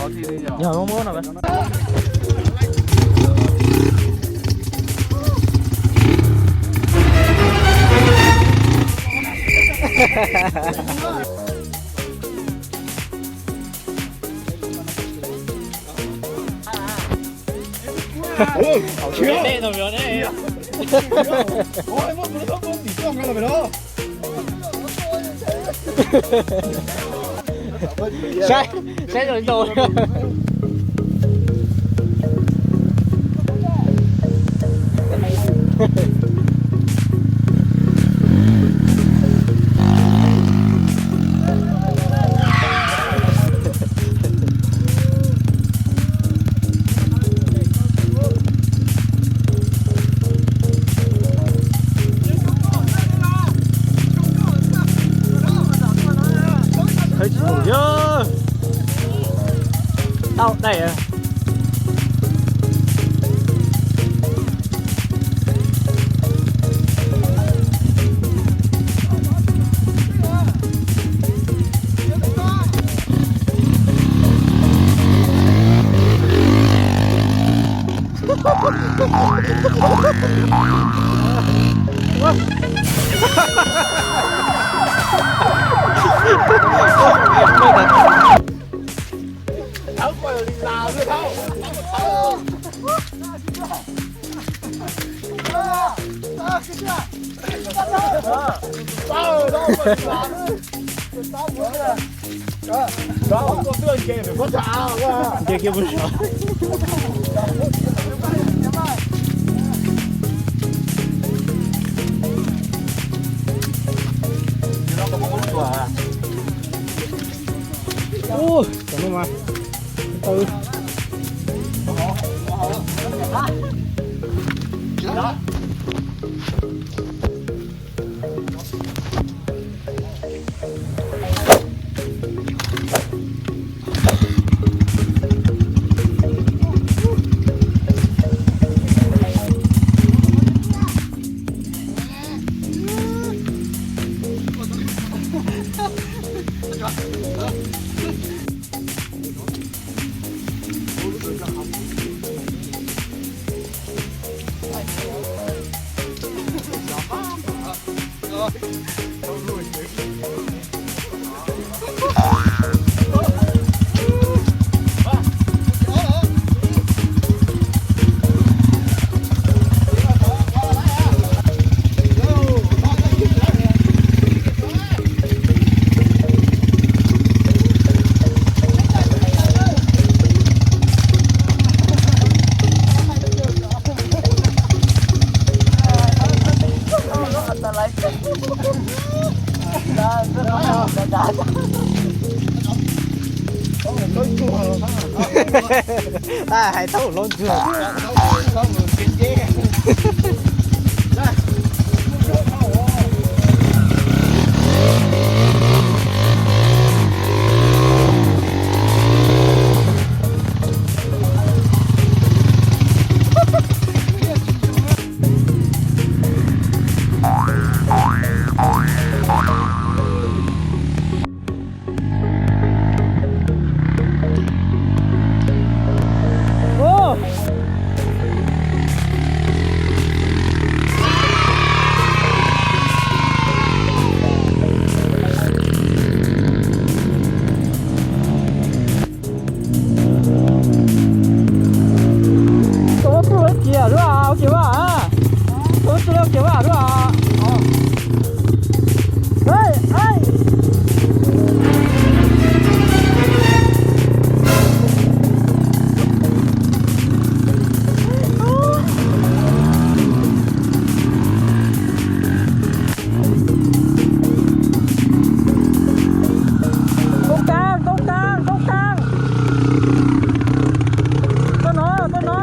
Yog muab no. Saib, saib zoo li ntau. Thawb tsis pum yog tau daim. Nce kiag puag saud. Ub, cov no mas tau. Hais tau los ntsuag. Tus ub txuj lawv kiag lub, ua kiag vaj. Tus ub txuj lawv kiag vaj lub. Toob kaab, toob kaab, toob kaab. Tuaj no, tuaj no.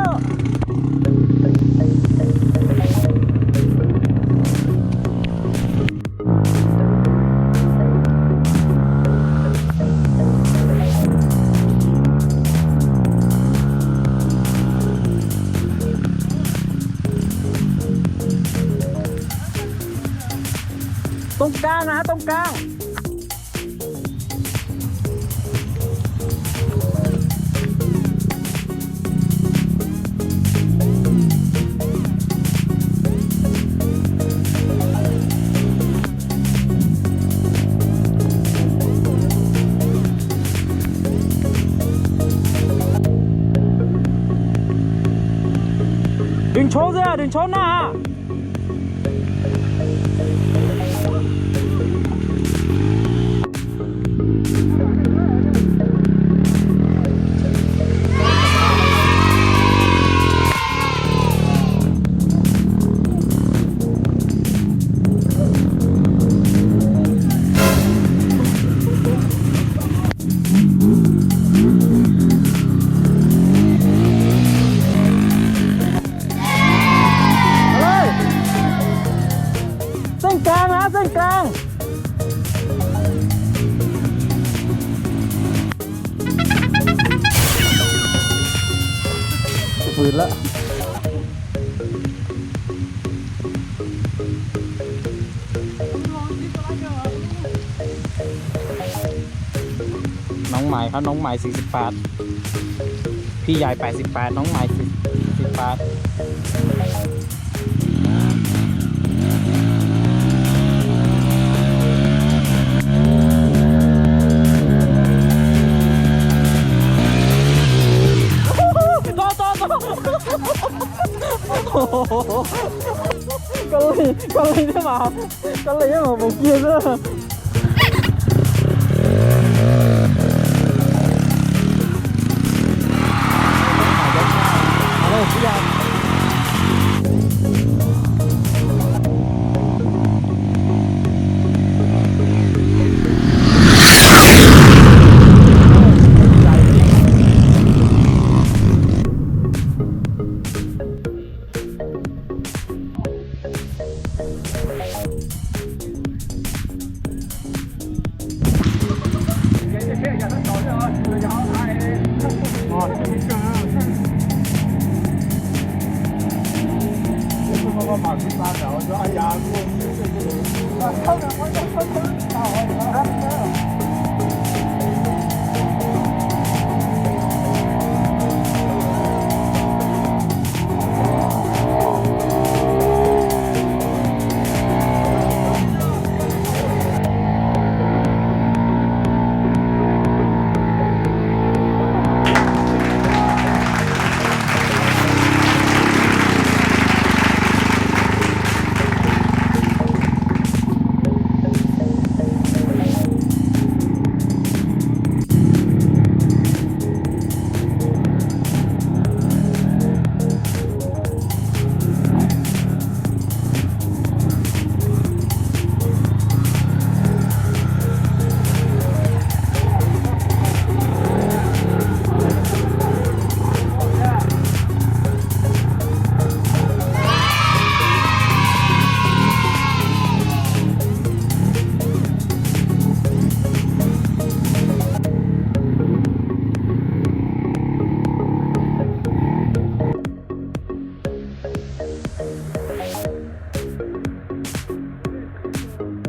Toob kaab na, toob kaab. Tshoob xwb, tsis tshoob na. Txeej kaas na, txeej kaas. Vwm lawm. Noov mais, qhov noov maisสี่สิบบาท, พี่ใหญ่แปดสิบบาท, noov maisสี่สิบบาท. Koj leej, koj leej thiab mas, koj leej thiab mas mus kiag xwb.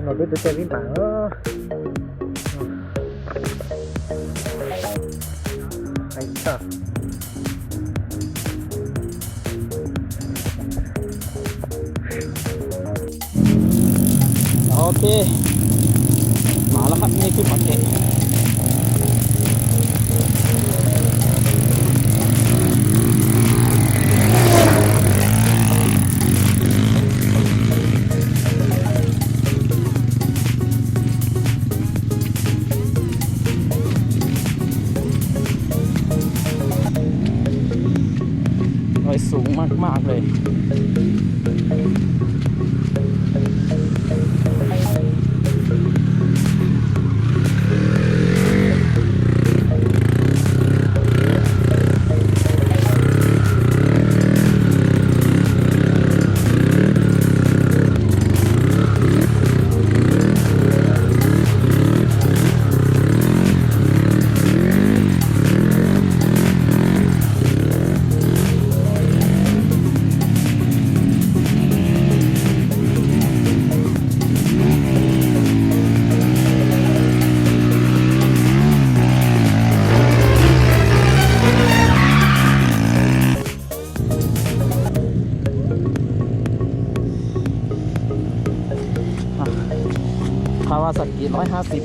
No twb tuaj caij vib npas. Ok, mam los hab nej twb pom kev. Oj, xoom maj maj li. Kawasakiร้อยห้าสิบ.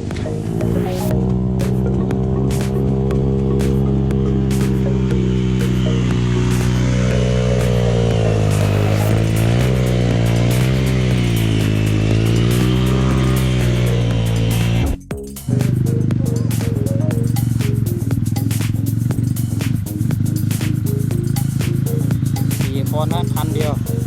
Nab qha ntiag.